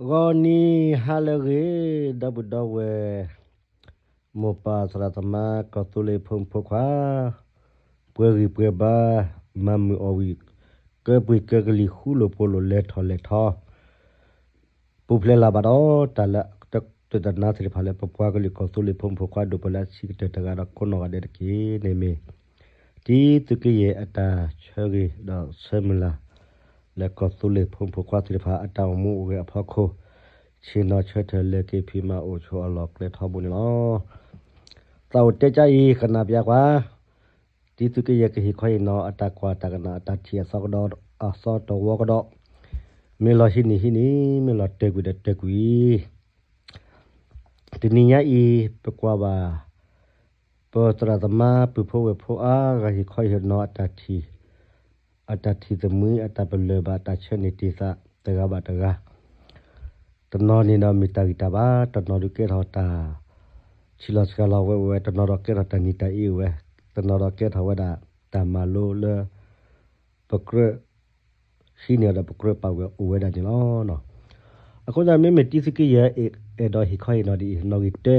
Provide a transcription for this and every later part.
ဂီၤနံၤဟါလၢအဂ့ၤ, ဒီပုၢ်ဒီဝဲၢ်, မိၢ်ပၢ်သရၣ်သမါ ကီၢ်သူလ့ၤဖိမုၣ်ဖိခွါ, ပှဲၤဂံၢ်ပှဲၤဘါ, မၤမုာ်အီၣ်ဝံၣ်, ကၢပှ့ၤကၢကလံၤ ဃူလိာ်ဖိးလိာ် လဲၤထီၣ်လဲၤထီ, ပူၤဖျဲးလၢ်ဘၣ်ဒီး တၢ်လၢတၢ်တနါသ့ၣ်တဖၣ်လၢ ပပှၤကလုာ် ကီၢ်သူလ့ၤဖိမုၣ်ဖိခွါ ဒိၣ်ပှဲၤလၢအဆံးကတၢၢ်တဂၤဒီး ကိးနီၢ်ဂၤဒဲးတက့ၢ်န့ၣ်မ့ၢ် တံသုးက့ယဲၢ်အတၢ်ဆၢဂ့ၤဒီးဆၢမုၢ်လၢ် လၢကီၢ်သူလ့ၤဖိမုၣ်ဖိခွါသ့ၣ်တဖၣ် အတၢ်အိၣ်မူအိၣ်ဂဲၤအဖီခိၣ်, ဆ့ၣ်နီၤဆၢထၢၣ်လဲၤက့ၤဖံးမၤအိၣ်ဆိးအလီၢ်ကျဲထီဘိန့ၣ်လီၤ. သးအိၣ်တဲကါအံၤ ကနၣ်ပၠးကွၢ်, တံသုးက့ယဲၢ်ကဟ့ၣ်ခီဟ့ၣ်နီၤ အတၢ်ကွၢ်တၢ်ကနၣ် အတၢ်ထံၣ်အသီကဒီး အသီတဝီကဒီး, မ့ၢ်လီၤဟံးန့ၢ်ဟံးန့ၢ်, မ့ၢ်လီၤတဲာ်ကွံာ်ဒီးတဲာ်ကွံာ် တနံၤညါအံၤ ပကွၢ်ဘၣ် ပသရၣ်သမါပုၢ်ဖိဝဲၢ်ဖိအါဂၤ ဟ့ၣ်ခီဟ့ၣ်နီၤ အတၢ်ထံၣ်, အတၢ်ထံၣ်သမံ အတၢ်ပလၢၢ်ဘၣ် တၢ်ဆၢန့ၢ်တ့ၢ်သးတဂၤဘၣ်တဂၤ, တနီၤန့ၣ်ဒီးမ့ၢ်တၢ်ဂံၢ်တၢ်ဘါ, တနီၤဒုးကဲထီၣ်တၢ် ဆံးလီၤစှၤလီၤဝဲအိၣ်ဝဲ, တနီၤဒီးကဲထီၣ်တၢ်နံၤတၢ်အ့အိၣ်ဝဲ, တနီၤဒီးကဲထီၣ်ဝဲဒၣ် တၢ်မၤလိလၢ ပကြၢး ဟံးန့ၢ်အီၤဒီးပကြၢးပာ်ဝဲအိၣ်ဝဲဒၣ်န့ၣ်လီၤ. အဃိသတး မ့မ့ၢ်တံသုးက့ယဲၢ် အဲၣ်ဒိးဟ့ၣ်ခီဟ့ၣ်နီၤဒ်အံၤ နီၣ်ဂံၢ်တၢ,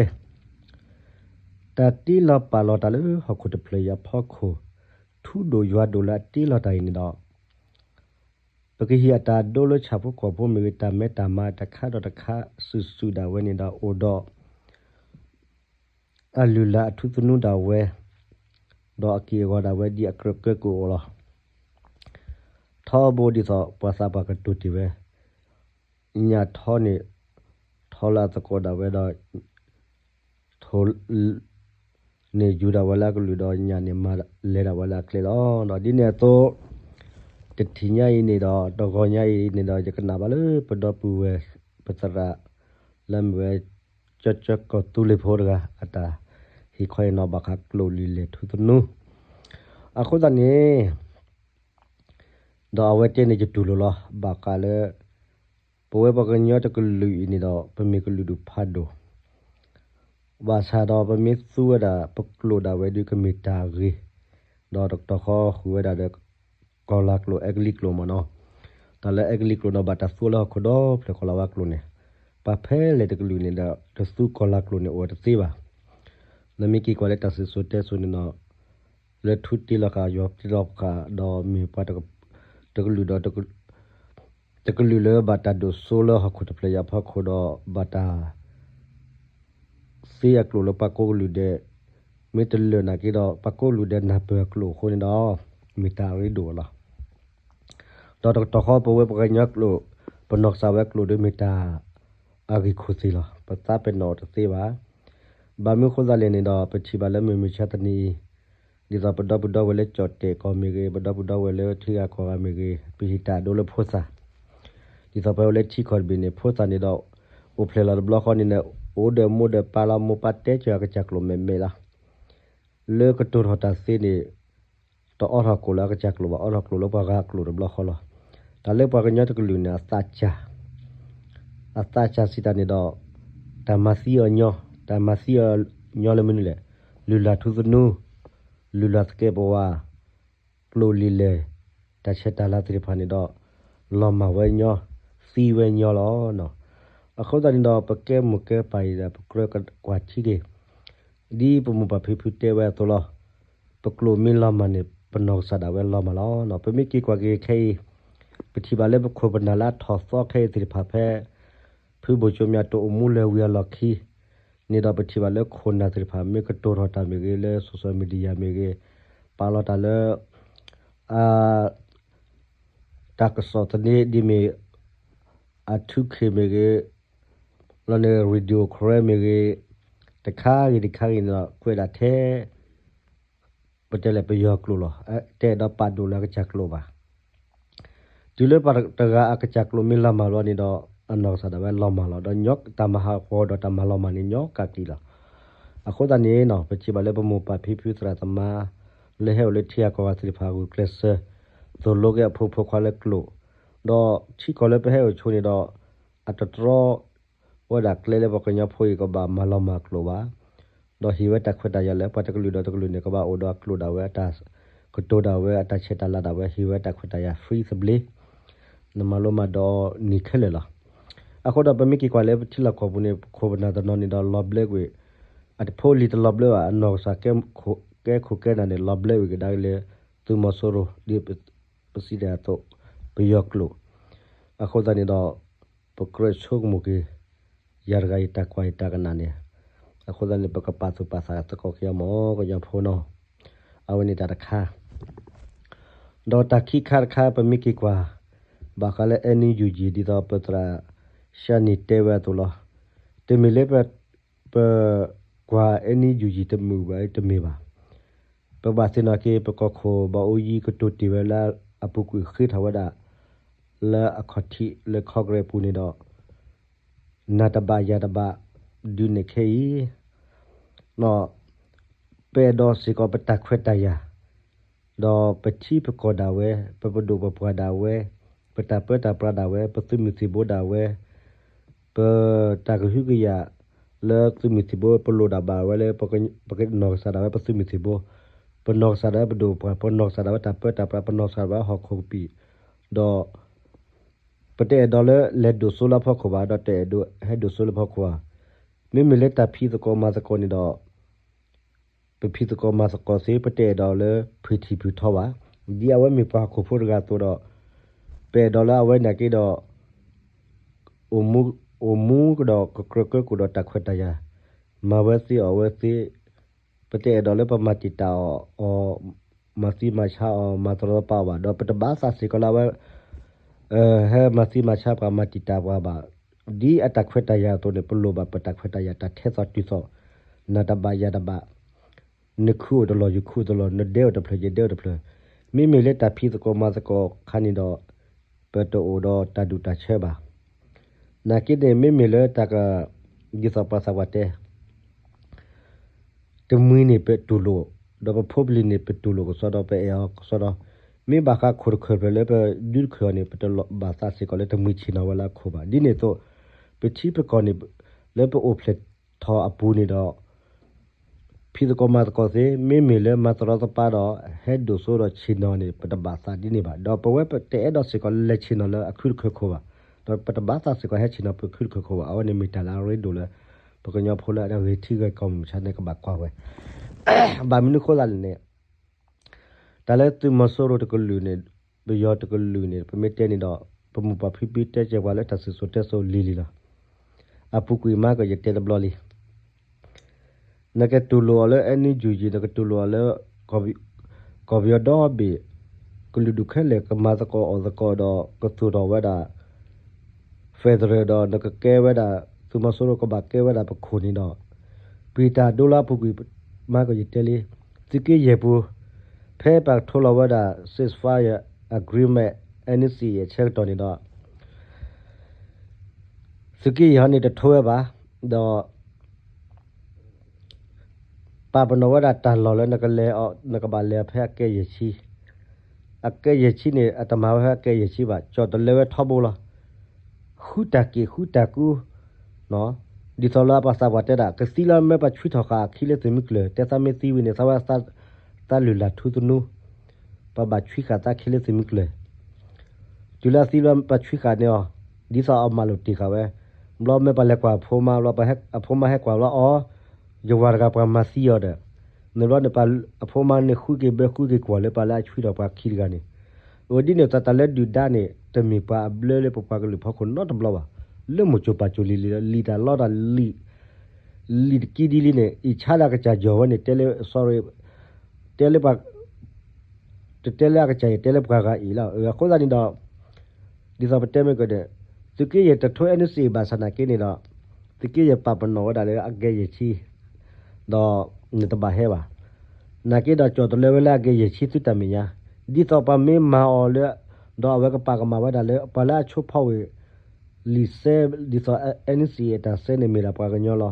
တၢ်တ့လီၤပာ်လီၤတၢ်လၢဟီၣ်ခိၣ်တဖျၢၣ်အံၤအဖီခိၣ်, ထူဒိၣ်ယွၤဒိၣ်လၢအတ့လီၤတၢ်အံၤန့ၣ်ဒီး ပကဟံးအတၢ်ဒိလၢဆၣ်ဖိကီၢ်ဖိမ့ၢ်ဂ့ၤ, တၢ်မဲတၢ်မါတခါဒီးတခါ စုာ်စုာ်ဒၣ်ဝဲန့ၣ်ဒီး အိၣ်ဒီး အလုၢ်အလၢ်အထူသနူဒၣ်ဝဲ, ဒီးအက့ၢ်အဂီၤဒၣ်ဝဲ ဒ်အကြၢးကၢကိၣ်အိၣ်လီၤ. ထီဘိဒ်သိးပှၤသးပှၢ်ကတိၤတ့ၢ်ဝဲ, ညၣ်ထီန့ၣ် ထီလၢအသကိးဒၣ်ဝဲဒီး ထိၣ် န့ၣ်ယူၤဒၣ်ဝဲလၢအကလုာ်ဒီး ညၣ်န့ၣ်မၤလဲၤဒၣ်ဝဲလၢအကျဲလီၤ. ဒ်န့ၣ်အသိး တထံၣ်ညါအံၤန့ၣ်ဒီး တဂီၤညါအံၤန့ၣ်ဒီး ယကနၣ်ဘၣ်လၢ ပဒီပုၢ်ဝဲၢ် ပသရၣ် လၢမ့ၢ်ဝဲ ကၠီကၠီကီၢ်သူလ့ၤဖိတဂၤ အတၢ်ဟ့ၣ်ခီဟ့ၣ်နီၤဘၣ်ဃးကျိာ်လံာ်လဲၢ်ထူသနူ, အဃိသတးန့ၣ် ဒီးအဝဲတဲန့ၣ်ယတူၢ်လိာ်လီၤ. ဘၣ်ဃးလၢ ပဝဲပှၤကညီတကလုာ်အံၤန့ၣ်ဒီး ပမ့ၢ်ကလုာ်ဒူၣ်ဖးဒိၣ်, ဘၣ်ဆၣ်ဒီးပမ့ၢ်သူဝဲဒၣ် ပကျိာ်ဒၣ်ဝဲဒုးကမ့ၢ်တၢ်ဂ့ၤ, ဒီးတကတီၢ်ဃီဃုာ်ဝဲဒၣ်ဒီး ကီၤလၤကျိာ် အဲကလံးကျိာ်မ့ၢ်နီၤ. တၢ်လၢအဲကလံးကျိာ်န့ၣ် ဘၣ်တၢ်သူလၢဟီၣ်ခိၣ်ဒီဖျၢၣ် ကီၤလၤဝါကျိာ်န့ၣ်, ပှၤဖဲလဲၣ်တကလုာ်န့ၣ်ဒီး တသူကီၤလၤကျိာ်န့ၣ် အိၣ်ဝဲတသ့ဘၣ်. နမ့ၢ်က့ၤကွၢ်လၢတၢ်စံၣ်စိၤတဲစိၤန့ၣ်ဒီး လၢထူတ့လီၤဃာ် ယွၤတ့လီၤဃာ် ဒီးမ့ၢ်ပှၤတကလုာ်ဒီး တကလုာ်လၢဘၣ်တၢ်ဒိၣ်စိလၢဟီၣ်ခိၣ်တဖျၢၣ်အံၤအဖီခိၣ်ဒီး ဘၣ်တၢ် သ့အကျိာ်လၢပှၤကိးကလုာ်ဒဲး, မ့ၢ်တလၢာ်နာ်က့ဒီး ပှၤကိးကလုာ်ဒဲးနၢ်ပၢၢ်အကျိာ်အဃိန့ၣ်ဒီး မ့ၢ်တၢ်အရ့ဒိၣ်လီၤ. ဒီးတကတီၢ်ဃီပဝဲပှၤကညီကျိာ်, ပနီၢ်ကစၢ်ဝဲကျိာ်ဒီးမ့ၢ်တၢ်အဂံၢ်ခိၣ်သ့ၣ်လီၤ. ပသးပ့ၤနီၣ်တသ့ဘၣ်. ဘၣ်မနုၤအဃိသတးလဲၣ်န့ၣ်ဒီး ပထံၣ်ဘၣ်လၢမုၢ်မဆါတနံၤအံၤ ဒ်သိးပဒီပုၢ်ဒီဝဲၢ်လၢကၠီၣ်တဲၣ်ကီၢ်မ့ၢ်ဂ့ၤ, ပဒီပုၢ်ဒီဝဲၢ်လၢထံဂၤကီၢ်ဂၤမ့ၢ်ဂ့ၤ, ပဟ့ၣ်တၢ်အဒိလၢဖိသၣ်, ဒ်သိးပဝဲလၢထံကီၢ်တဘ့ၣ်န့ၣ် ဖိသၣ်န့ၣ်ဒီး အိၣ်ဖျဲၣ်လီၤတဘျီဃီန့ၣ် အိၣ်ဒီးမိၢ်ဒီးပၢ်လၢမိၢ်ပၢ်တဲကၢၤအကစၢ်ကျိာ်မဲာ်မဲာ်လီၤ. လၢကတိၤထီၣ်တၢ်သ့န့ၣ် တအိးထီၣ်ကျိာ်လၢအကစၢ်ကျိာ်ဘၣ်, အိးထီၣ်ကျိာ်လၢပှၤဂၤအကျိာ်တဘျီဃီလီၤ. တၢ်လၢပှၤကညီတကလုာ်န့ၣ် အသးစၢ် အသးစၢ်စံးတၢ်န့ၣ်ဒီး တၢ်မၤသံအီၤညီ, တၢ်မၤသံအီၤညီလၢမနုၤလဲၣ်, လုၢ်လၢ်ထူသနူ, လုၢ်လၢ်သကဲးပဝး, ကျိာ်လံာ်လဲၢ်, တၢ်ဆဲးတၢ်လၤသ့ၣ်တဖၣ်န့ၣ်ဒီး လီၤမၢ်ဝဲညီ, သံဝဲညီလီၤ. အဃိသတးန့ၣ်ဒီး ပကဲမိၢ်ကဲပၢ်အံၤဒီး ပကြၢးကွၢ်ထံက့ၤ ဒ်ပမိၢ်ပၢ်ဖံဖုတဲဝဲအသိးလီၤ. ပကျိာ်မ့ၢ်လီၤမၢ်န့ၣ် ပနီၢ်ကစၢ်ဒၣ်ဝဲလီၤမၢ်လီၤ. ပမ့ၢ်က့ၤကွၢ်က့ၤခဲအံၤ ပထံၣ်ဘၣ်လၢပခိၣ်ပနၢ်လၢအထီၣ်သီခဲအံၤသ့ၣ်တဖၣ်ဖဲ ဖုဘိၣ်ကၠိမၠးတအိၣ်မူလၢၤဝံၤအလီၢ်ခံန့ၣ်ဒီး ပထံၣ်ဘၣ်လၢခိၣ်နၢ်သ့ၣ်တဖၣ် မ့ၢ်ကတိၤထီၣ်တၢ်မ့ၢ်ဂ့ၤ လၢ social media မ့ၢ်ဂ့ၤ, ပာ်လီၤတၢ်လၢ အ တၢ်ကစီၣ်သန့ဒ်မ့ၢ် အထူခ့မ့ၢ်ဂ့ၤ, လီၤန့ၣ် radio ခရဲမ့ၢ်ဂ့ၤ, တခါဂ့ၤတခါဂ့ၤန့ၣ်ဒီး ကွဲးဒၣ်ထဲ ပတဲလဲၣ်ပယီၤကျိာ်လီၤ. တအဲၣ်ဒိးပာ်ဒိၣ်လၢအကစၢ်ကျိာ်ဘၣ်. တုၤလၢပှၤတဂၤအကစၢ်ကျိာ်မ့ၢ်လီၤမၢ်လီၤန့ၣ်ဒီး အနီၢ်ကစၢ်ဒၣ်ဝဲလီၤမၢ်လီၤ. ဒီးတၢ်မၤဟးဂီၤဒီးတၢ်မၤလီၤမၢ်န့ၣ် ညီကးက့ၤလီၤ. အဃိသတးန့ၣ် ပထံၣ်ဘၣ်လၢပမိၢ်ပၢ်ဖံဖုသရၣ်သမါ လၢဟဲအိၣ်လၢထံဂၤကီၢ်ဂၤသ့ၣ်တဖၣ် ဂုာ်ကျဲးစၢး သိၣ်လိက့ၤအဖိမုၣ်ဖိခွါလၢကျိာ်, ဒီးထံကီၢ်လၢပဟဲအိၣ်ဆိးန့ၣ်ဒီး အတတြီ ဝဲဒၣ်ကျဲလၢပှၤကညီဖိအံၤကဘၣ်မၤလီၤမၢ်ကျိာ်ဘၣ်, ဒီးဟ့ၣ်ဝဲတၢ်ခွဲးတၢ်ယာ်လၢပှၤတကလုာ်ဒီးတကလုာ်န့ၣ် ကဘၣ်အိၣ်ဒီးအကျိာ်ဒၣ်ဝဲ အတၢ်ကတိၤဒၣ်ဝဲ အတၢ်ဆဲးတၢ်လၤဒၣ်ဝဲ ဟ့ၣ်ဝဲတၢ်ခွဲးတၢ်ယာ် free သဘျ့, နမၤလိမၤဒိးနံၣ်ခဲလၢာ်လီၤ. အဃိဒီးပမ့ၢ်က့ၤကွၢ်လၢပထံလီၢ်ကီၢ်ပူၤန့ၣ် ပခိၣ်ပနၢ်တနီၤန့ၣ်ဒီးလီၤဘျၢကွံာ်, အတဖိလံၤတလီၤဘျၢဘၣ်, အနီၢ်ကစၢ်ကဲခိၣ်ကဲနၢ်န့ၣ် လီၤဘျၢကွံာ်ကဒါက့ၤလၢသုးမီၤစိရိၤ ဒ်ပစံးတ့ၢ်အသိး ပယီၤကျိာ်. အဃိသတးန့ၣ်ဒီး ပကြၢးဆိကမိၣ်က့ၤ ယၤတဂၤယတၢ်ကွၢ်ယတၢ်ကနၣ်န့ၣ်, အဃိသတးန့ၣ် ပကပာ်သူၣ်ပာ်သးသကိးက့ၤအီၤမၢ် ကညီဖိနီၤ. အဝဲန့ၣ်တၢ်တခါ ဒီးတၢ်ခံခါတခါ ပမ့ၢ်က့ၤကွၢ် ဘၣ်ဃးလၢ NUG ဒ်သိးပသရၣ်ရှါနံၤတဲဝဲအသိးလီၤ. တမ့ၢ်လၢပ ပကွၢ် NUG တမုာ်ဘၣ် တမ့ၢ်ဘၣ်. ပဘၣ်သ့ၣ်နီၣ်က့ၤ ပကီၢ်ခိၣ်ဘၣ်အိၣ်ယံၤကတိၤတ့ၢ်ဝဲလၢအပူၤကွံာ်ဃ့ထီၣ်ဝဲဒၣ် လၢအခီၣ်ထံးလၢ Congress ပူၤန့ၣ်ဒီး နၤတဘၣ်ယၤတဘၣ် ဒုးနဲၣ်ခဲအံၤ ပအဲၣ်ဒိးစ့ၢ်ကီးပတၢ်ခွဲးတၢ်ယာ်, ဒီးပထံပကီၢ်ဒၣ်ဝဲ, ပပဒိၣ်ပပှၢ်ဒၣ်ဝဲ, ပတၢ်ပၢတၢ်ပြးဒၣ်ဝဲ, ပသုးမုၢ်သံၣ်ဘိဒၣ်ဝဲ, ပတၢ်ကဟုကယာ်လၢသုးမုၢ်သံၣ်ဘိ ပလိၣ်ဒၣ်ဘၣ်ဝဲလၢ ပနီၢ်ကစၢ်ဒၣ်ဝဲပသုးမုၢ်သံၣ်ဘိ, ပနီၢ်ကစၢ်ဒၣ်ဝဲပဒိၣ်ပပှၢ်, ပနီၢ်ကစၢ်ဒၣ်ဝဲတၢ်ပၢတၢ်ပြး, ပနီၢ်ကစၢ်ဒၣ်ဝဲဟီၣ်ခိၣ်ကပံာ်, ဒီး ပတအဲၣ်ဒိးလၢလဲၤဒိၣ်စိလၢအဖီခိၣ်ဘၣ်, ဒီးတအဲၣ်ဒိးဟဲဒိၣ်စိလၢဖီခိၣ်ဘၣ်. မ့မ့ၢ်လၢတၢ်ဖံးသကိးမၤသကိးန့ၣ်ဒီး ပဖံးသကိးမၤသကိးသ့, ပတအဲၣ်ဒိးလၢဖုၣ်ထံၣ်ဖုၣ်ထီဘၣ်. ဒ်အဝဲမ့ၢ်ပှၤဟီၣ်ခိၣ်ဖိတဂၤအသိးဒီး ပအဲၣ်ဒိးလၢအဝဲန့ၣ်က့ဒီး အိၣ်မူကဒီးကကြၢးကၢကိၣ်ဒီးတၢ်ခွဲးတၢ်ယာ်, မၤဝဲသ့အီၣ်ဝဲသ့, ပတအဲၣ်ဒိးလၢပမၤတံာ်တာ်အီၤ, မၤသံမၤဆါအီၤ, မၤတရီတပါအီၤဘၣ်. ဒီးပတဘၣ်သးစ့ၢ်ကီးလၢအဝဲ ဟဲမၤသံမၤဆါပှၤ မၤတံာ်တာ်ပှၤဘၣ်. ဒ်အတၢ်ခွဲးတၢ်ယာ်အသိးန့ၣ် ပလိၣ်ဘၣ်ပတၢ်ခွဲးတၢ်ယာ် တၢ်ထဲသိးတုၤသိး, နၤတဘၣ်ယၤတဘၣ်, နခူအိၣ်တလီၢ်ယခူအိၣ်တလီၢ်, နဒဲအိၣ်တဖျၢၣ်ယဒဲအိၣ်တဖျၢၣ်. မ့မ့ၢ်လၢတၢ်ဖံးသကိးမၤသကိးအခါန့ၣ်ဒီး ပတအိၣ်ဒီးတၢ်ဒူၣ်တၢ်ဆၢဘၣ်. နာ်က့န့ၣ် မ့မ့ၢ်လၢတၢ်က ဒ်သိးပှၤသးပှၢ်တဲ တမှံၤန့ၣ်ပတူၢ်လိာ်, ဒီးပဖိပလံၤန့ၣ် ပတူၢ်လိာ်ကစီဒီး ပအဲၣ်အီၤကစီဒီး, မ့ၢ်ဘၣ်ဃးခိၣ်တခၢၣ်ဖျၢၣ်လၢပဒုးတခၢၣ်အီၤန့ၣ် ပတဘၣ်သးစ့ၢ်ကီးလၢတမှံၤဆ့ၣ်နီၤဝဲလၢအခိၣ်ဘၣ်. ဒ်န့ၣ်အသိး ပထံပကီၢ်န့ၣ် လၢပအိၣ်ဖျဲၣ်ထီၣ်အပူၤန့ၣ်ဒီး ဖံးသကိးမၤသကိးသ့, မ့မ့ၢ်လၢမၤတရီတပါဒီး ဟဲဒိၣ်စိဒီးဆ့ၣ်နီၤန့ၣ် ပတဘၣ်သးဒ်န့ၣ်ဘၣ်. ဒီးပဝဲပတအဲၣ်ဒိးစ့ၢ်ကီးလဲၤဆ့ၣ်နီၤလၢအခုတခၢခိၣ်ဘၣ်. ဒီးပတဘၣ်သးစ့ၢ်ကီးဟဲဆ့ၣ်နီၤပခုတခၢခိၣ်ဘၣ်. အဝဲန့ၣ်မ့ၢ်တၢ်လၢအရ့ဒိၣ်လၢ ပကညီဖိလၢအဂဲၤထံဂဲၤကီၢ်မုၢ်မဆါန့ၣ် ကဘၣ်ကွၢ်ဝဲ ဘၣ်မနုၤဃိသးလဲၣ်န့ၣ် တၢ်လၢသုးမီၤစိရိၤတကလုာ်န့ၣ် ပယီၤတကလုာ်န့ၣ် ပမ့ၢ်တဲန့ၣ်ဒီး ပမိၢ်ပၢ်ဖံဖုတဲစၢၤပှၤလၢတၢ်စံၣ်စိၤတဲစိၤလံၤလံၤလီၤ. အပူၤကွံာ်မးကယတဲတဘျီလံ. နကတူၢ်လိာ်အီၤလၢ NUG, နကတူၢ်လိာ်အီၤလၢ ကီၢ်ပယီၤဒီဘ့ၣ် ကလုာ်ဒူၣ်ခဲလၢာ် ကမၤသကိးအီၣ်သကိးဒီး ကသူၣ်ထီၣ်ဝဲဒၣ် federal ဒီး နကကဲဝဲဒၣ် သုးမီၤစိရိၤကဘၣ်ကဲဝဲဒၣ်ပခိၣ်န့ၣ်ဒီး ပှၤတၢ်ဒိလၢအပူၤကွံာ် မၤကယတဲလံ, သုးက့ယဲၢ်ပူၤ ဖဲပှၤကထိလီၤဝဲဒၣ် ceasefire agreement, NCA အဆၢကတီၢ်န့ၣ်ဒီး သုးက့ယဲၢ်ဟီန့ၣ်တထိဝဲဘၣ်, ဒီး ပာ်ပနီၣ်ဝဲဒၣ်တၢ်လီၢ်လၢနကလဲၤအီၤ နကဘၣ်လဲၤအီၤဖဲအကဲယဲၢ်ဆံ, အကဲယဲၢ်ဆံန့ၣ် အတမၤဝဲဖဲအကဲယဲၢ်ဆံဘၣ်, ကၠီၣ်တလၢဝဲထီဘိလီၤ. ဃုတၢ်က့ၣ်ဃုတၢ်ကူ, ဒ်သိးလၢပှၤသးပှၢ်တဲဒၣ် ကသံလၢမ့ၢ်ပှၤဆွံထီၣ်ဃာ်အခံလၢသုးမုၢ်ကျၢၢ်, တဲသးမ့ၢ်သံဝံၤန့ၣ် သးဝဲ သးလုၢ်လၢ်ထူသနူ, ပဘၣ်ဆွံဃာ်သးခံလၢသုးမုၢ်ကျၢၢ် တုၤလၢအသံလၢပှၤဆွံဃာ်န့ၢ်အီၤ, ဒ်သိးအမၤလိာ်တ့ၢ်ဃာ်ဝဲ, ဘျီမ့ၢ်ပှၤလဲၤကွၢ်အဖိမါ, ဘျီအဖိမါဟဲကွၢ်ဘျီအီၤ, ယဝၤတဂၤပှၤမၤသံအီၤဒီး, န့ၣ်ဘျီန့ၣ် ပှၤအဖိမါန့ၣ်ဃုက့ၤဘၢဃုက့ၤကွၢ်လၢပှၤလၢအဆွံထီၣ်ပှၤခံတဂၤန့ၣ်, အဝဲဒ်န့ၣ် တၢ်လၢဒုၣ်ဒါန့ၣ် တမ့ၢ်ပှၤအဘျၢလၢပပှၤကလုာ်ဖီခိၣ်နီတဘျီဘၣ်, လၢမိၢ်စိၤပၢ်စိၤလံၤလံၤလီၤ, လံာ်တၢ်လီတၢ်လံာ် လံာ်တကံဒ်လံန့ၣ် အံၣ်ဆါလၢအကစၢ်ယီၤဝဲန့ၣ် တဲလၢ sorry, တဲလၢပှၤ တတဲလၢအကစၢ်ယီၤ တဲလၢပှၤဂၤအံၤလီၤ. အဃိသတးန့ၣ်ဒီး ဒ်သိးပတဲမ့ၢ်ကဒီး သုးက့ယဲၢ်တထိ NCA ဘၣ်ဆၣ်နာ်က့န့ၣ်ဒီး သုးက့ယဲၢ်ပာ်ပနီၣ်ဝဲဒၣ်လၢအကဲယဲၢ်ဆံ ဒီးနတဘၣ်ဟဲဘၣ်. နာ်က့ဒီးကၠီၣ်တလၢဝဲလၢအကဲယဲၢ်ဆံသုတၢ်မဲာ်ညါ ဒ်သိးပှၤမ့ၢ်မၤအီၤလၢ ဒီးအဝဲကပာ်ကမၣ်ဝဲဒၣ်လၢ ပှၤလၢအဆိဖီဝ့ၢ် လံာ်စဲ ဒ်သိး NCA အတၢ်စဲန့ၣ်မ့ၢ်ဒၣ်ပှၤကညီလီ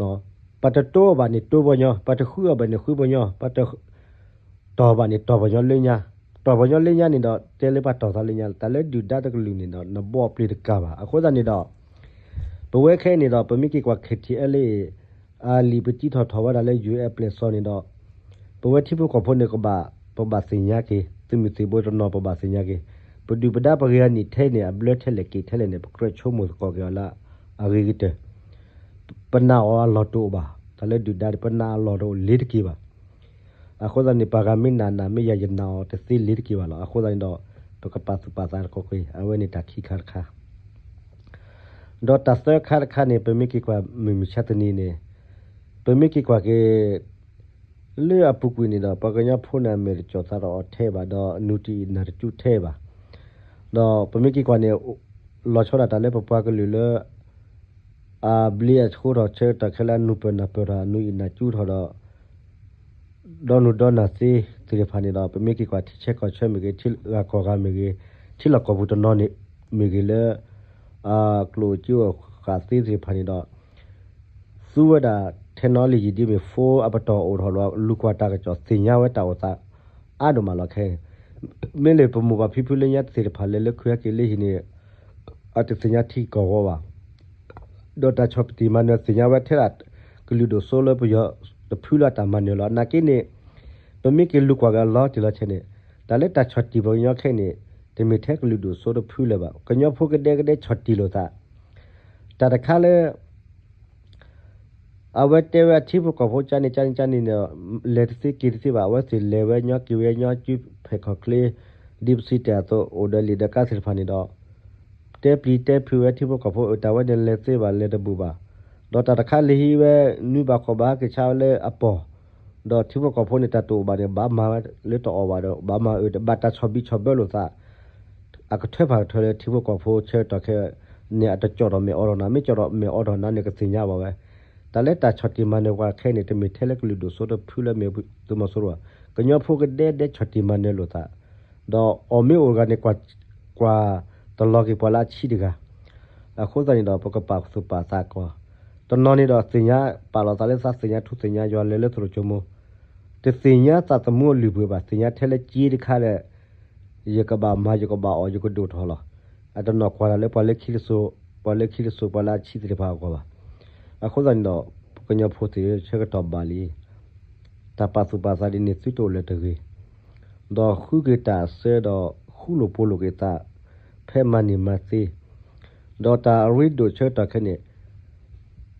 ၤ. ပှၤတတိၢ်ဘၣ်န့ၣ်တိၢ်ပှၤကညီ, ပှၤတဃုအီၤဘၣ်န့ၣ်ဃုပှၤကညီ, ပှၤတတီၢ်ဘၣ်န့ၣ်တီၢ်ပှၤကညီလၢညါ, တီၢ်ပှၤကညီလၢညါန့ၣ်ဒီး တဲလၢပှၤတီၢ်သးလၢညါ, တၢ်လၢဒုၣ်ဒါတကလုာ်န့ၣ်ဒီး နဘိအပျ့ၤတကၢ်ဘၣ်. အဃိသတးန့ၣ်ဒီး ပဝဲခဲအံၤန့ၣ်ဒီး ပမ့ၢ်က့ၤကွၢ် KTLA အလံာ်ပတံထီၣ်ထီၣ်ဝဲဒၣ်လၢ UN အပျဲၢ်စီန့ၣ်ဒီး ပဝဲထံဖိကီၢ်ဖိန့ၣ်ကဘၣ် ပဘၣ်သ့ၣ်ညါက့ၤ, သုးမုၢ်သံၣ်ဘိတနီၤပဘၣ်သ့ၣ်ညါက့ၤ, ပဒုၣ်ပဒါပဂ့ၤအနံၣ်ထဲန့ၣ် အဘျၢထဲလဲၣ်က့ၤထဲလဲၣ်န့ၣ် ပကြၢးဆိကမိၣ်သကိးက့ၤအီၤလၢအဂ့ၤကတၢၢ်. ပနာ်အီၤအလီၢ်တအိၣ်ဘၣ်. တၢ်လၢဒုၣ်ဒါ ပနာ်အလီၢ်တအိၣ်လ့ၤတက့ၤဘၣ်. အဃိသတးန့ၣ် ပှၤဂၤမ့ၢ်နာ်နာ် မ့ၢ်ယၤယနာ်အီၤတသ့လ့ၤတက့ၤဘၣ်လီၤ. အဃိသတးန့ၣ်ဒီး ပကပာ်သူၣ်ပာ်သးသကိးက့ၤ အဝဲန့ၣ်တၢ်ခံခါတခါ ဒီးတၢ်သၢခါတခါန့ၣ် ပမ့ၢ်က့ၤကွၢ်မုၢ်မဆါတနံၤန့ၣ် ပမ့ၢ်က့ၤကွၢ်က့ၤ လၢအပူၤကွံာ်န့ၣ်ဒီး ပှၤကညီဖိန့ၣ် အမဲာ်တကၠီၣ်သးတအီၣ်ထဲဘၣ် ဒီးနူၤတအံၣ်နၢ်တကူထဲဘၣ်. ဒီးပမ့ၢ်က့ၤကွၢ်န့ၣ် လီၤဆီဒၣ်တၢ်လၢပပှၤကလုာ်လၢ အဘျ့အဆှိထီၣ်ဆၢကတီၢ်ခဲလၢာ် နူၤပၢၢ်နၢ်ပၢၢ်ထီၣ် နူၤအံၣ်နၢ်ကူထီၣ်ဒီး ဒီနူၤဒီနၢ်သ့သ့ၣ်တဖၣ်န့ၣ်ဒီး ပမ့ၢ်က့ၤကွၢ်ထံဆၢကီၢ်ဆၢမ့ၢ်ဂ့ၤ, ထံဂၤကီၢ်ဂၤမ့ၢ်ဂ့ၤ, ထံလီၢ်ကီၢ်ပူၤတနီၤန့ၣ်မ့ၢ်ဂ့ၤလၢ ကျိၣ်စ့အိၣ်ဃာ်သ့သ့ၣ်တဖၣ်န့ၣ်ဒီး သူဝဲဒၣ် technology ဒ်မ့ၢ် phone အပတီၢ်အိၣ်ထီၣ်လီၤ လူၤကွၢ်တၢ်ကစီၣ်သ့ၣ်ညါဝဲတၢ်အိၣ်သး အါဒိၣ်မးလီၤခဲအံၤန့ၣ် မ့ၢ်လၢပမိၢ်ပၢ်ဖံဖုလၢညါသ့ၣ်တဖၣ်လဲၤလၢခုဟဲက့ၤလၢဟံၣ်န့ၣ် အတသ့ၣ်ညါထံကီၢ်ဂီၤဘၣ် ဒီးတၢ်ဆီၣ်တံၢ်မၤနၢၤသ့ၣ်ညါဝဲထဲဒၣ် ကလုာ်ဒိၣ်စိလၢပယီၤတဖုလၢအတၢ်မၤနၢၤလီၤ. နာ်က့န့ၣ် ပမ့ၢ်က့ၤလူၤကွၢ်က့ၤအလီၤတံၢ်လီၤဆဲးန့ၣ် တၢ်လၢတၢ်ဆီၣ်တံၢ်ပှၤကညီခဲအံၤန့ၣ် တမ့ၢ်ထဲကလုာ်ဒိၣ်စိတဖုလၢၤဘၣ်. ကညီဖိကဒဲကဒဲဆီၣ်တံၢ်လိာ်သး တၢ်တခါလၢ အဝဲတဲဝဲအထံဖိကီၢ်ဖိကန့ၣ်ကန့ၣ်ကန့ၣ်န့ၣ် လဲၤတသ့က့ၤတသ့ဘၣ်. အဝဲသ့ၣ်လဲၤဝဲညီက့ၤဝဲညီ စုဖဲးခီၣ်ချ့ ဒ်ပစံးတ့ၢ်အသိး အိၣ်ဒီးလံာ်ဒီးကါသ့ၣ်တဖၣ်န့ၣ်ဒီး တဲပျံၤတဲဖုးဝဲထံဖိကီၢ်ဖိ အတၢ်ဝဲန့ၣ်လဲၤသ့ဘၣ် လဲၤတဘူးဘၣ်. ဒီးတၢ်တခါလၢဟံးဝဲ နွံဘၣ်ဃိးဘၣ်ဟဲက့ၤဆါဝဲလၢအပီၢ် ဒီးထံဖိကီၢ်ဖိန့ၣ် တၢ်တအိၣ်ဘၣ်န့ၣ် ဘၣ်မၤဝဲလၢတအီၣ်ဘၣ်ဒီး ဘၣ်မၤအၢ ဘၣ်တၢ်ဆီၣ်ဘံၣ်ဆီၣ်ဘၢလိာ်သး အကထၢဖးကထၢလၢထံဖိကီၢ်ဖိဆၢကတီၢ်ခဲအံၤန့ၣ် အတကၠီၣ်ထီၣ်မဲာ်အိးထီၣ်နၤ, မ့ၢ်ကၠီၣ်ထီၣ်မဲာ်အိးထီၣ်နၤန့ၣ် ကသ့ၣ်ညါဘၣ်ဝဲ. တၢ်လၢတၢ်ဆီၣ်တံၢ်မၤနၢၤပှၤခဲအံၤန့ၣ် တမ့ၢ်ထဲလၢကလုာ်ဒိၣ်စိတဖုလၢမ့ၢ်သုးမီၤစိရိၤဘၣ်. ကညီဖိကဒဲကဒဲဆီၣ်တံၢ်မၤနၢၤလိာ်သး ဒီးအီၣ်မ့ၢ်အိၣ်တဂၤန့ၣ် ကွၢ်တလီၤက့ၤပှၤလၢအဆံးတဂၤ အဃိသတးန့ၣ်ဒီး ပကပာ်သူၣ်ပာ်သးကီး တနီၤန့ၣ်ဒီးသ့ၣ်ညါ ပာ်လီၤသးလၢသးသ့ၣ်ညါထူသ့ၣ်ညါယွၤလဲၤလၢသရိာ်ကၠိမိ တသ့ၣ်ညါသးသမူအလုၢ်အပှ့ၤဘၣ်, သ့ၣ်ညါထဲလၢက့တခါဒီး ယကဘၣ်မၤ ယကဘၣ်အီၣ် ယကဒိၣ်ထီၣ်လီၤ. အတနီၣ်ကွၢ်တၢ်လၢပှၤလၢခံတစိၤ, ပှၤလၢခံတစိၤ ပှၤလၢအဆံးသ့ၣ်တဖၣ်အဂီၢ်ဘၣ်. အဃိသတးန့ၣ်ဒီး ပကညီဖိသ့ၣ်ဧၢ ဆၢကတီၢ်ဘၣ်လံ တၢ်ပာ်သူၣ်ပာ်သးဒ်န့ၣ် သုတအိၣ်လၢၤတဂ့ၤ, ဒီးဃုက့ၤတၢ်အစၢဒီး ဃူလိာ်ဖိးလိာ်က့ၤသး ဖဲမၤန့ၢ်မၤသ့, ဒီးတၢ်အရ့ဒိၣ်ဆၢကတီၢ်ခဲအံၤန့ၣ်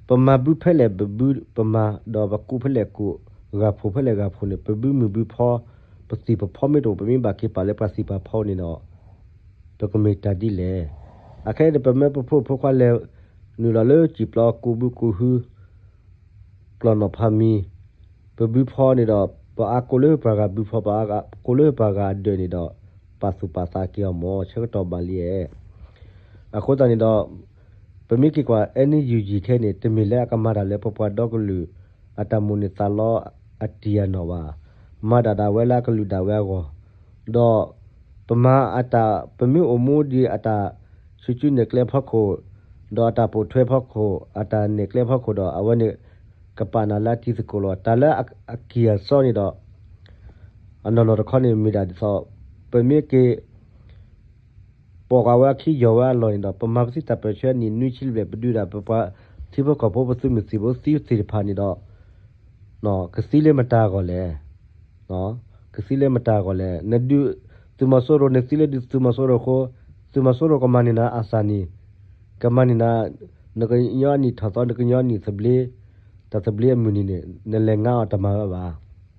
ပမၤဘုဖဲလဲၣ်ပဘုပမၤ, ဒီးပကူးဖဲလဲၣ်ကူး, ဂၢ်ဖှိၣ်ဖဲလဲၣ်ဂၢ်ဖှိၣ်န့ၣ် ပဘုမုၢ်ဘုဖီ, ပသံၣ်ပဖီမ့ၢ်တအိၣ် ပမ့ၢ်ဘၣ်က့ၤပာ်လၢပှၤသံၣ်ပှၤဖီန့ၣ်ဒီး ပကမ့ၢ်တၢ်ဒ်လဲၣ်. အခဲအံၤန့ၣ် ပမ့ၢ်ပဖိမုၣ်ဖိခွါလဲၤ နုာ်လီၤလၢစံၣ်ပျီကူးဘုကူးဟု ပျီၢ်နီၣ်ဖးမံၤ, ပဘုဖီန့ၣ်ဒီး ပအါကိးလၢပှၤဂၤဘုဖီ ပအါကိးလၢပှၤဂၤအဒၢးန့ၣ်ဒီး ပာ်သူၣ်ပာ်သးက့ၤအီၤမၢ် ဆၢကတီၢ်ဘၣ်လံဧါ. အဃိသတးန့ၣ်ဒီး ပမ့ၢ်က့ၤကွၢ် NUG ခဲအံၤန့ၣ် တမ့ၢ်လၢအကမၤတၢ်လၢပပှၤဒီကလုာ် အတၢ်မိၣ်န့ၢ်သးလီအတံၢ်အနီၣ်ဘၣ်, မၤတၢ်ဒၣ်ဝဲလၢအကလုာ်ဒၣ်ဝဲအဂီၢ်, ဒီး ပမၤအတၢ် ပမ့ၢ်အိၣ်မူဒ်အတၢ် ဆူၣ်စုနဲၣ်ကျဲဖီခိၣ်, ဒီးအတၢ်ပိာ်ထွဲဖီခိၣ်, အတၢ်နဲၣ်ကျဲဖီခိၣ်ဒီး အဝဲန့ၣ် ကပာ်နၤလၢအတံၤသကိးလီၤ. တၢ်လၢအကံၢ်အစီန့ၣ်ဒီး အနီၢ်နီၢ်တခီန့ၣ် မ့ၢ်ဒၣ်ဒ်သိး ပမ့ၢ်က့ၤ ပိာ်ဃာ်ဝဲအခံ ယီၢ်ဝဲအလီၢ်န့ၣ်ဒီး ပမၤပသံတၢ်ပၢၢ်ဆၢနံၣ်နွံဆံဘျဲၣ် ပဒုးဒၣ်ပပှၤထံဖိကီၢ်ဖိ ပသုးမုၢ်သံၣ်ဘိသံသ့ၣ်တဖၣ်န့ၣ်ဒီး ကသံလၢမတၤအဂီၢ်လဲၣ်. ကသံလၢမတၤအဂီၢ်လဲၣ်. နဒုးသုးမီၤစိရိၤ နသံလၢဒုးသုးမီၤစိရိၤအဃိ သုးမီၤစိရိၤကမၤန့ၢ်နၤအသၣ်နံၣ်, ကမၤန့ၢ်နၤ နကညီနံၣ်ထီၣ်သီ နကညီနံၣ်သဘျ့, တၢ်သဘျ့အမုၢ်နံၤန့ၣ် နလဲၤငါအီၤတမၤဝဲဘၣ်.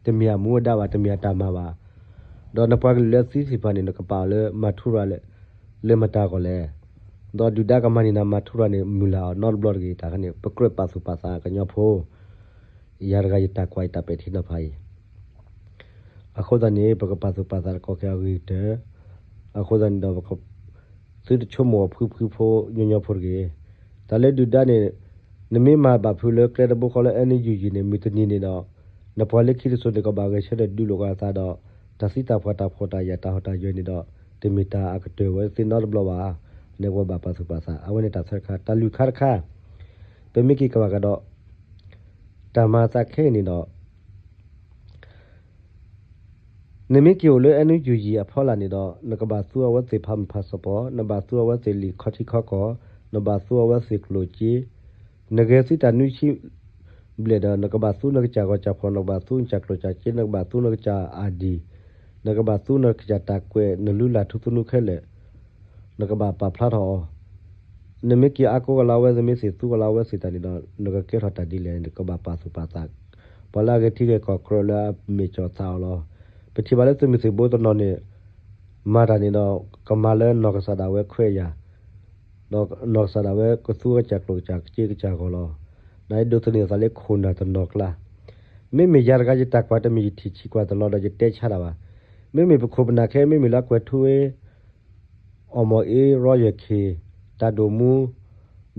တမ့ၢ်အမူအဒါဘၣ်, တမ့ၢ်အတၢ်မၤဘၣ်. ဒီးနပှၤကလုာ်လၢသံသ့ၣ်တဖၣ်န့ၣ် နကပာ်အီၤလၢမၤထူရၤလၢ လၢမတၤအဂီၢ်လဲၣ်. ဒီးဒုၣ်ဒါကမၤန့ၢ်နၤမၤထူရၤန့ၣ် မုၢ်လၢ်အီၤနီတဘျီတဂ့ၤ. တၢ်ခါန့ၣ် ပကြၢးပာ်သူၣ်ပာ်သးကညီဖိ ယၤတဂၤယတၢ်ကွၢ်ယတၢ်ပဲာ်ထံနီၤဖးအံၤ အဃိသတးန့ၣ် ပကပာ်သူၣ်ပာ်သးတကီၢ်ခဲအဂ့ၤကတၢၢ်. အဃိသတးန့ၣ်ဒီး သုတဆိကမိၣ်အဖုဖုဖိညီညီဖိတဂ့ၤ. တၢ်လၢဒုၣ်ဒါန့ၣ် နမ့ၢ်မၤဘၣ်ဖုးလၢကျဲတဘိဃီလၢ NUG န့ၣ် မုၢ်တနံၤန့ၣ်ဒီး နပှၤလၢခံတစိၤန့ၣ် ကဘၣ်ဂဲၤဆၢထၢၣ်ဒုးလိာ်က့ၤအသးဒီး တၢ်သံတၢ်ပှၢ်တၢ်ဖှီၣ်တၢ်ယာ်တၢ်ဟီၣ်တၢ်ယၢၤန့ၣ်ဒီး တမ့ၢ်တၢ်အကတၢၢ်ဝဲသ့ၣ်နီတဘျီဘၣ်. န့ၣ်ဝဲဘၣ်ပာ်သူၣ်ပာ်သး အဝဲန့ၣ်တၢ်သၢခါ. တၢ်လွံၢ်ခါတခါ ပမ့ၢ်က့ၤကဘၣ်ကဒီး တၢ်မၤသးခဲအံၤန့ၣ်ဒီး နမ့ၢ်က့ၤအိၣ်လၢ NUG အဖီလာ်န့ၣ်ဒီး နကဘၣ်သူအဝဲသ့ၣ်ဖးမုၢ်ဖးစၢၤပီၢ်, နဘၣ်သူအဝဲသ့ၣ်လံာ်ခီထံခီကီၢ်, နဘၣ်သူအဝဲသ့ၣ်ကျိၣ်စ့, နဂဲၤသုတၢ်နွံဆံဘျဲၣ်ဒီး နကဘၣ်သူနကစၢ်ဂီၤစၢ်ဖီၣ်, နကဘၣ်သူနကစၢ်ကျိၣ်စၢ်စ့, နကဘၣ်သူနကစၢ် ID, နကဘၣ်သူနကစၢ်တၢ်ကွဲး နလုၢ်လၢ်ထူသနူခဲလၢာ် နကဘၣ်ပာ်ဖျါထီၣ်အီၤ. နမ့ၢ်က့ၤအါကိးကလးဝဲ နမ့ၢ်သ့ၣ်သူကလးဝဲသ့ၣ်တဖၣ်န့ၣ်ဒီး နကကဲထီၣ်တၢ်ဒ်လဲၣ် နကဘၣ်ပာ်သူၣ်ပာ်သး ပှၤလၢအဂဲၤထံဂဲၤကီၢ်ကြၢးလၢအမဲာ်ကၠီၤသးအီၤလီၤ. ပထံၣ်ဘၣ်လၢသုးမုၢ်သံၣ်ဘိတနီၤန့ၣ် မၤတၢ်န့ၣ်ဒီး ကမၤလၢနီၢ်ကစၢ်ဒၣ်ဝဲခွဲးယာ် ဒီးနီၢ်ကစၢ်ဒၣ်ဝဲကသူကစၢ်ကျိၣ်ကစၢ်ကစ့ကစၢ်ဂီၤလီၤ. နဒိးသန့ၤအသးလၢခိၣ်နၢ်တနီၤကျါ မ့မ့ၢ်ယၤတဂၤယတၢ်ကွၢ်တမ့ၢ်ယထံၣ်ဆံးကွၢ်တလီၤဒီးယတဲဆါဒၣ်ဘၣ်. မ့မ့ၢ်ပခိၣ်ပနၢ်ခဲ မ့မ့ၢ်လၢအကွဲၤထူဝ့ အီၣ်မီၣ်အ့ ရီယၢၢ်ခ့ၣ် တၢ်ဒိၣ်မူ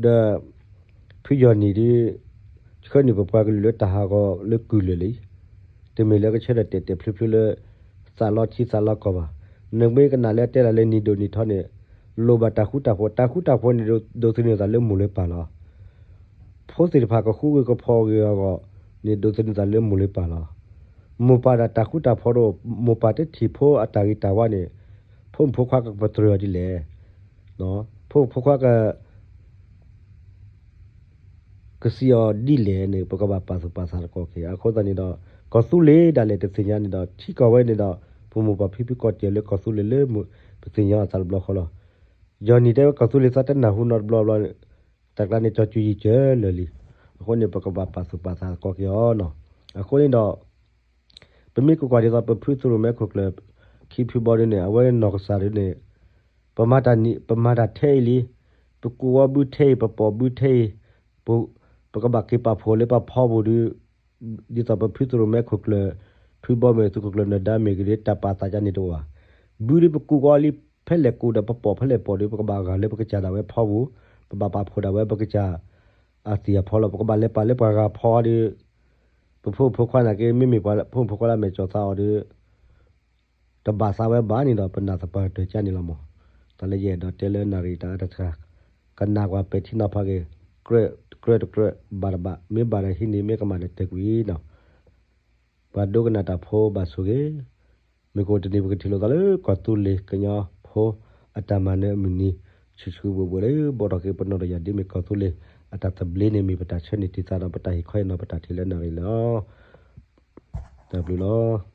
ဒီး ဖုယီၢ်နံၣ်ဒီး ဆှၢန့ၢ်ပပှၤကလုာ်လၢတၢ်ဟးဂီၤလၢကုၢ်လၢာ်လံ. တမ့ၢ်လၢကဆၢထၢၣ်တဲာ်တဲာ်ဖျုဖျုလၢ သးလီထံသးလီကီၢ်ဘၣ်. နမ့ၢ်ကနၣ်လၢအတဲလၢ်လၢနံၤဒိၣ်နံၤထီန့ၣ် လိၣ်ဘၣ်တၢ်ဃူတၢ်ဖိး, တၢ်ဃူတၢ်ဖိးန့ၣ် ဒိးသန့ၤအသးလၢမိၢ်လၢပၢ်လီၤ. ဖိသ့ၣ်တဖၣ်ကဃူဂ့ၤကဖိးဂ့ၤအဂီၢ်န့ၣ် ဒိးသန့ၤသးလၢမိၢ်လၢပၢ်လီၤ. မိၢ်ပၢ်ဒၣ်တၢ်ဃူတၢ်ဖိးဒီး မိၢ်ပၢ်တထံၣ်ဖိအတၢ်ဂ့ၤတၢ်ဝါန့ၣ် ဖိမုၣ်ဖိခွါကပတြၢၤအီၤဒ်လဲၣ်. ဖိမုၣ်ဖိခွါက ကစံးအီၤဒ်လဲၣ်န့ၣ် ပကဘၣ်ပာ်သူၣ်ပာ်သးသကိးက့ၤ. အဃိသတးန့ၣ်ဒီး ကီၢ်သူလ့ၤဒၣ်လဲာ်တသ့ၣ်ညါန့ၣ်ဒီး ထံကီၢ်ဝဲန့ၣ်ဒီး ပမိၢ်ပၢ်ဖံဖုကီၢ်တံၢ်လၢကီၢ်သူလ့ၤလၢ ပသ့ၣ်ညါအသးတဘျီဃီလီၤ. ယီၢ်နံၣ်တဲဝဲကီၢ်သူလ့ၤသးတနၢ်ဟူနီတဘျီဘျီန့ၣ် တၢ်ကျါန့ၣ် ကၠီၤစူၤယံာ်စၢၤလၢာ်လံ. အဃိန့ၣ် ပကဘၣ်ပာ်သူၣ်ပာ်သးသကိးက့ၤအီၤနီၤ. အဃိန့ၣ်ဒီး ပမ့ၢ်ကကွၢ်ဒ်သိးပဖုသရိၣ်မဲခိၣ်ကျၢၢ် ခံဖုဘီဒုန့ၣ် အဝဲနီၢ်ကစၢ်ဒုန့ၣ် ပမၤတၢ်နံၣ် ပမၤတၢ်ထဲအံၤလံ, ပကူးဝီဘုထဲအံၤ ပပိာ်ဘုထဲအံၤ, ပ ပကဘၣ်က့ၤပာ်ဖှိၣ်လၢပဖီပူၤဒု ဒ်သိးပဖုသရိၣ်မဲခိၣ်ကျၢၢ် ဖုဘီမ့ၢ်သုးခိၣ်ကျၢၢ်နၢၤဒါမ့ၢ်ဂ့ၤဒီး တၢ်ပာ်သးကန့ၣ်တအိၣ်ဘၣ်. ဘုဒုပကူးဝီလံဖဲလဲၣ်ကူးဒီးပပိာ်ဖဲလဲၣ်ပိာ်ဒီး ပကဘၣ်ဂၢ်လၢပကစၢ်ဒၣ်ဝဲဖီပူၤ, ပဘၣ်ပာ်ဖှိၣ်ဒၣ်ဝဲပကစၢ် အသ့ၣ်အဖီလီၤ. ပကဘၣ်လဲၤပာ်လၢပှၤဂၤဖီဒီး ပဖိမုၣ်ဖိခွါနာ်က့ မ့မ့ၢ်ပှၤဖိမုၣ်ဖိခွါလၢအမဲာ်ကၠီၤသးအီၤဒီး တဘၣ်သးဝဲဘၣ်န့ၣ်ဒီး ပနာ်သပှၢ်ကတၢၢ်ကန့ၣ်လီၤမး. တၢ်လၢယအဲၣ်ဒိးတဲလၢနၣ်ရံၣ်တၢ်အတၢ်ဆှၢ ကနၣ်ကွၢ်ပဲာ်ထံနီၤဖးက့ၤ ကြၢးတကြၢး ဘၣ်တဘၣ် မ့ၢ်ဘၣ်ဒီးဟံးန့ၢ် မ့ၢ်ကမၣ်ဒီးတၢၢ်ကွံာ်နီၤ. ပှၤဒိကနၣ်တၢ်ဖိဘၣ်ဆိၣ်ဂ့ၤ မုၢ်ကအိၣ်တနံၤ ပကထံၣ်လိာ်သးလၢကီၢ်သူလ့ၤကညီဖိအတၢ်မၤနၢၤအမုၢ်နံၤ ဆူၣ်ဆူၣ်ဘှဲၣ်ဘှဲၣ်လၢ ဘီၣ်ထီၣ်က့ၤပနီၣ်ဒီးယၤ ဒ်မ့ၢ်ကီၢ်သူလ့ၤအတၢ်သဘျ့န့ၣ် မ့ၢ်ပတၢ်ဆၢန့ၢ်တံၢ်သးဒီး ပတၢ်ဟ့ၣ်ခီဟ့ၣ်နီၤ ပတၢ်ထံၣ်လၢနၣ်ရံၣ်လီၤ. တၢ်ဘျုးလီၤ.